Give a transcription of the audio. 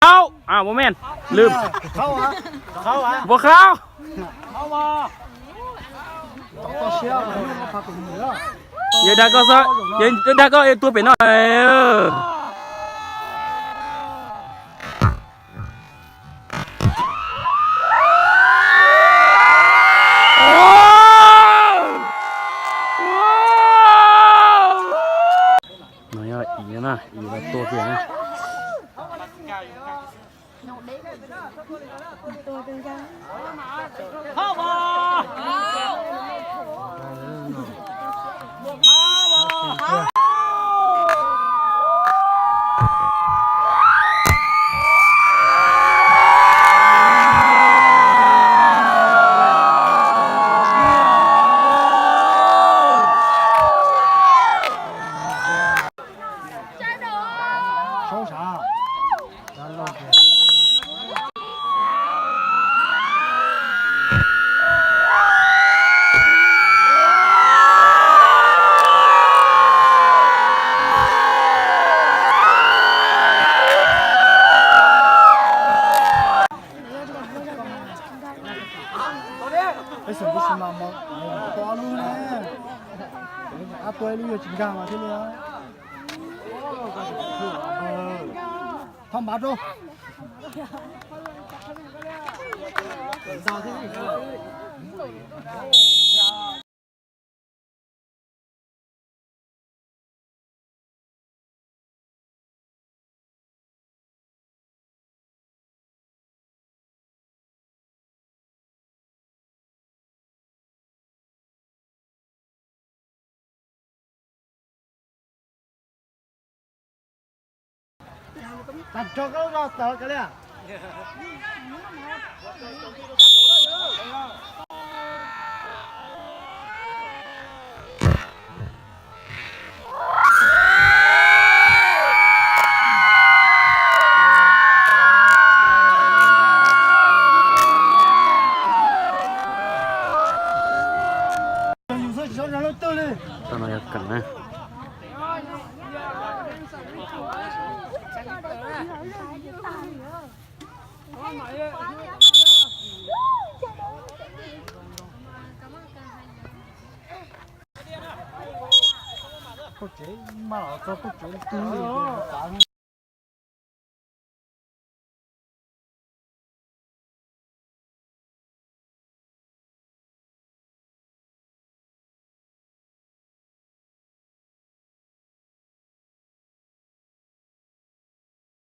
ເຂົ້າ ອ້າວ ບໍ່ແມ່ນ ລືມ ເຂົ້າຫວາ ເຂົ້າຫວາ ບໍ່ເຂົ້າ ເຂົ້າຫວາ ຕ້ອງເຊຍ ເອົາພາຕົວນີ້ເດີ ເຢຍດາກໍຊະ ເຢຍດາກໍເອຕົວເປັນເນາະ ເອີ. ນ້ອຍອີນະ ອີວ່າໂຕເກັ່ງນະ ເຂົ້າບໍ່?